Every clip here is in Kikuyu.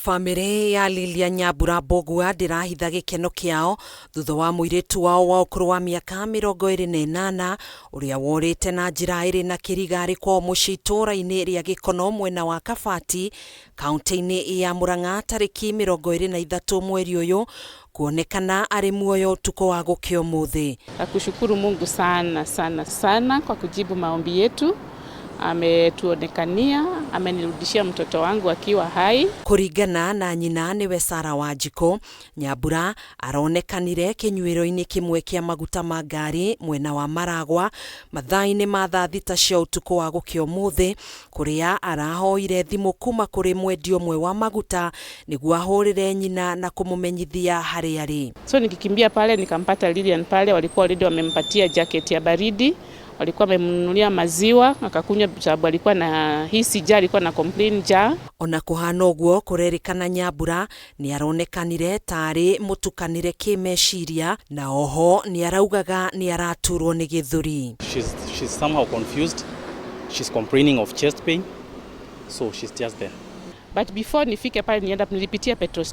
Bamĩrĩ ya Lilian Nyambura Mbũgua ndĩrahitha gĩkeno kĩao thutha wa mũirĩtu wao wa ũkũrũ wa mĩaka 28 ũrĩa worĩte na njĩra ĩrĩ na kĩriga arĩ kwao mũciĩ itũũra-inĩ rĩa Gĩkono mwena wa Kabati kaunti-inĩ ya Murang'a tarĩki 23 mweri ũyũ kuonekana arĩ muoyo ũtukũ wa gũkĩa ũmũthĩ. Nakushukuru Mungu sana sana sana kwa kujibu maombi yetu. Ametuonekania, amenirudishia mtoto wangu akiwa hai. Kũringana na nyina nĩwe Sara Wanjikũ, Nyambura aronekanire kĩnyuĩro-inĩ kĩmwe kĩa maguta ma ngari mwena wa Maragwa mathaa-inĩ ma thaa 6 cia ũtukũ wa gũkĩa ũmũthĩ, kũrĩa arahoire thimũ kuma kũrĩ mwendia ũmwe wa maguta nĩguo ahũrĩre nyina na kũmũmenyithia harĩa arĩ. So nikikimbia pale nikampata Lilian pale, walikuwa already wamempatia jacket ya baridi, walikuwa wamemnunulia maziwa akakunywa, sababu alikuwa na hisi njaa, alikuwa na complain njaa. Ona kũhana ũguo, kũrerĩkana Nyambura nĩ aronekanire tarĩ mũtukanĩre kĩmeciria na oho nĩ araugaga nĩ araturwo nĩ gĩthũri. She's somehow confused. She's complaining of chest pain. So she's just there. But before nifike pale nienda nilipitia petrol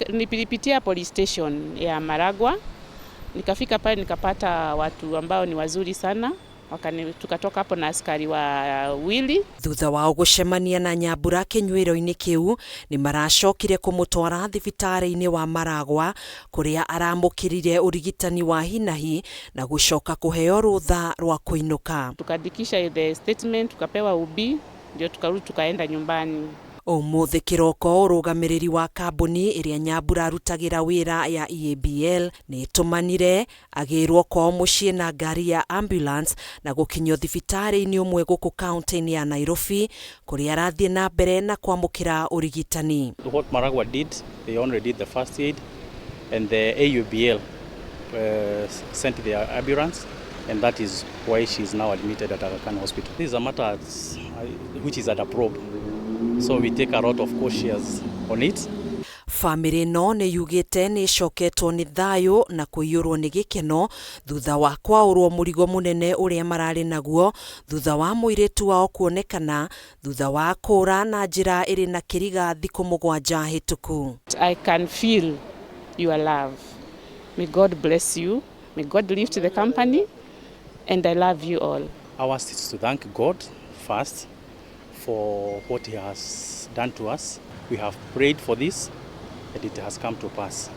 nilipitia police station ya Maragwa. Nikafika pale nikapata watu ambao ni wazuri sana. Tukatoka hapo na askari wawili. Thutha wao gũcemania na Nyambura kĩnyuĩro-inĩ kĩu nĩ maracokire kũmũtwara thibitarĩ-inĩ wa Maragwa kũrĩa aramũkĩrire ũrigitani wa hinahi na gũcoka kũheo rũtha rwa kũinũka. Tukaandikisha the statement, tukapewa ubi, ndio tukarudi tukaenda nyumbani. Ũmũthĩ kĩroko ũrũgamĩrĩri wa kambuni ĩrĩa Nyambura arutagĩra wĩra ya EABL nĩ ĩtũmanire agĩrwo kwao mũciĩ na ngari ya ambulance na gũkinyio thibitarĩ-inĩ ũmwe gũkũ kaunti-inĩ ya Nairobi kũrĩa arathiĩ na mbere na kwamũkĩra ũrigitani. What Maragwa did, they only did the first aid, and the AUBL sent the ambulance, and that is why she is now admitted at Aga Khan Hospital. This is a matter which is at a probe, so we take a lot of cautious on it. Bamĩrĩ ĩno nĩ yugĩte nĩ ĩcoketwo nĩ thayũ na kũiyũrwo nĩ gĩkeno thutha wa kwaũrwo mũrigo mũnene ũrĩa mararĩ naguo thutha wa mũirĩtu wao kuonekana thutha wa kũra na njĩra ĩrĩ na kĩriga thikũ 7 hĩtũku. I can feel your love. May God bless you. May God lift the company, and I love you all. Ours is to thank God first for what he has done to us. We have prayed for this and it has come to pass.